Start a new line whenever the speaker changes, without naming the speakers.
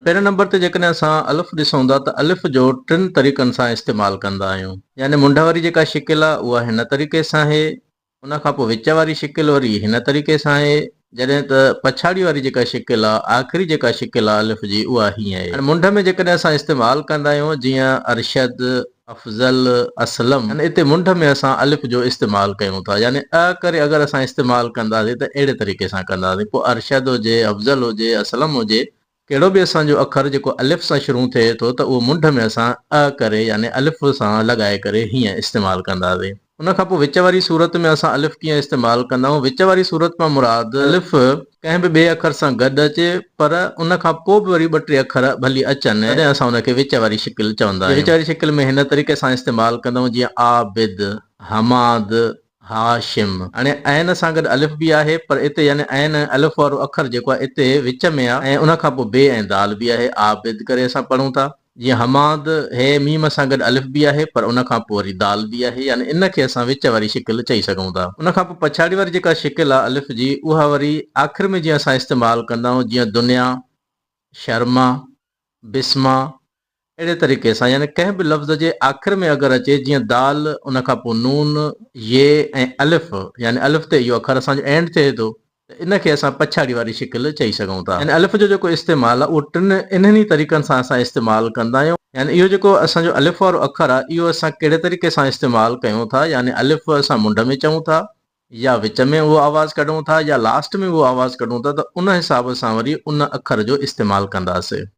پهرين نمبر تي جيڪڏهن اسان الف ڏسون ٿا ته الف جو ٽن طريقن سان استعمال ڪندا آهيون. يعني منڍ واري جيڪا شڪل آهي اها هن طريقي سان آهي، ان کان پوء وچ واري شڪل وري هن طريقي سان آهي، جڏهن ته پڇاڙي واري جيڪا شڪل آهي، آخري جيڪا شڪل آهي الف جي اها هيئن آهي. هاڻي منڍ ۾ جيڪڏهن اسان استعمال ڪندا آهيون جيئن ارشد، افضل، اسلم يعني اتي منڍ ۾ اسان الف جو استعمال ڪيون ٿا يعني ا ڪري اگر اسان استعمال ڪنداسين ته اهڙي طريقي سان ڪنداسين پوء ارشد هجي، افضل هجي، اسلم هجي ڪهڙو به اسان جو اکر جيڪو الف سان شروع ٿئي ٿو ته اهو منڍ ۾ اسان ا ڪري يعني الف سان لڳائي ڪري هيئن استعمال ڪنداسين. ان کان پوء وچ واري صورت ۾ اسان الف ڪيئن استعمال ڪندا آهيون؟ وچ واري صورت مان مراد الف ڪنهن به ٻئي اکر سان گڏ اچي پر ان کان پوء به وري ٻه ٽي اکر ڀلي اچن تڏهن اسان ان کي وچ واري شڪل چوندا آهيون. وچ واري شڪل ۾ هن طريقي سان استعمال ڪندا آهيون جيئن عابد، حماد، هاشم. هاڻي عين سان گڏ الف به آهي پر اتي يعني عين ۽ الف وارو اکر جيڪو آهي اتي وچ ۾ آهي ۽ ان کان پوء بي ۽ دال به آهي عابد ڪري اسان پڙهون ٿا. جيئن حماد، هي ميم سان گڏ الف به آهي پر ان کان پوء وري دال به آهي يعني ان کي اسان وچ واري شڪل چئي سگهون ٿا. ان کان پوء پڇاڙي واري جيڪا شڪل آهي الف جي اها وري آخر ۾ جيئن اسان استعمال ڪندا آهيون جيئن دنيا، شرما، بسما، اهڙي طريقي سان يعني ڪنهن به لفظ جي آخر ۾ اگر اچي جيئن دال ان کان پوء نون، يي ۽ الف يعني الف تي اهو اکر اسان جو اينڊ ٿئي ٿو ته ان کي اسان پڇاڙي واري شڪل چئي سگهون ٿا. يعني الف جو جيڪو استعمال آهي اهو ٽن انهن ئي طريقن سان اسان استعمال ڪندا آهيون. يعني اهو جيڪو اسان جو الف وارو اکر آهي اهو اسان ڪهڙي طريقي سان استعمال ڪيون ٿا يعني الف اسان منڍ ۾ چئون ٿا يا وچ ۾ اهو آواز ڪڍون ٿا يا لاسٽ ۾ اهو آواز ڪڍون ٿا ته ان حساب سان وري ان اکر جو استعمال ڪنداسين.